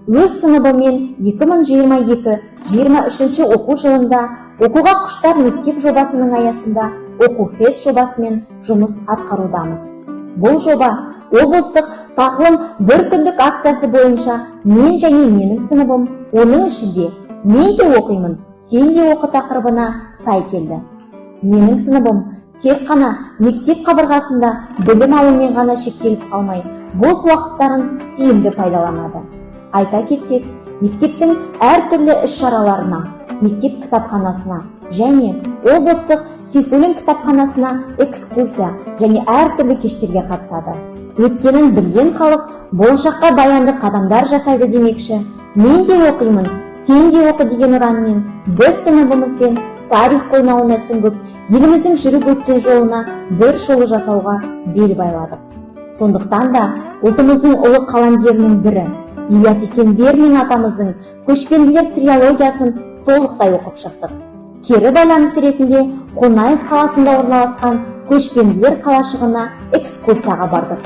Өз сыныбыммен 2022-23 оқу жылында «Оқуға құштар мектеп» жобасының аясында «Оқу фест» жобасымен жұмыс атқарудамыз. Бұл жоба облыстық «Тағылым» бір күндік акциясы бойынша «Мен және менің сыныбым», оның ішінде «Мен де оқимын, сен де оқы» тақырыбына сай келді. Менің сыныбым тек қана мектеп қабырғасында білім алумен ғана шектеліп қалмай, бос уақыттарын тиімді пайдаланады. Айта кетсек, мектептің әртүрлі іс-шараларына, мектеп кітапханасына және облыстық Сейфуллин кітапханасына экскурсия және әртүрлі кештерге қатысады. Өткенін білген халық болашаққа баянды қадамдар жасайды демекші, «Мен де оқимын, сен де оқы» деген ұранмен біз сыныбымызбен тарих қойнауына сүңгіп, еліміздің жүріп өткен жолына бір шолу жасауға бел байладық. Сондықтан да ұлтымыздың ұлы қаламгерінің бірі Ілияс Есенберлин атамыздың «Көшпенділер» трилогиясын толықтай оқып шықтық. Кері байланыс ретінде Қонаев қаласында орналасқан Көшпенділер қалашығына экскурсияға бардық.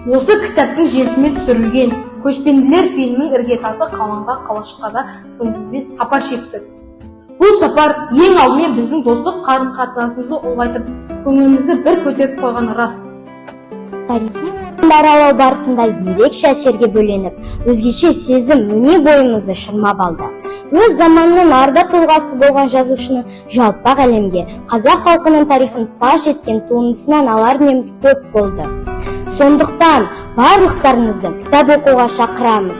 Осы кітаптың желісімен түсірілген «Көшпенділер» фильмінің іргетасы қаланған қалашыққа да сыныбымызбен сапар шектік. Бұл сапар ең алдымен біздің достық қарым қатынасымызды ұлғайтып, көңілімізді бір көтеріп қойғаны рас. Тарихи орынды аралау барысында ерекше әсерге бөленіп, өзгеше сезім өне бойымызды шырмап алды. Өз заманының арда тұлғасы болған жазушының жалпақ әлемге қазақ халқының тарихын паш еткен туындысынан алар дүниеміз көп болды. Сондықтан барлықтарыңызды кітап оқуға шақырамыз.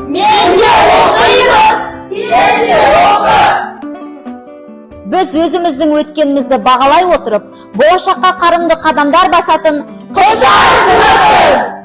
Мен де оқимын, сен де оқы! Біз өзіміздің өткенімізді бағалай отырып, болашаққа қарымды қадамдар басатын Құштар сыныппыз!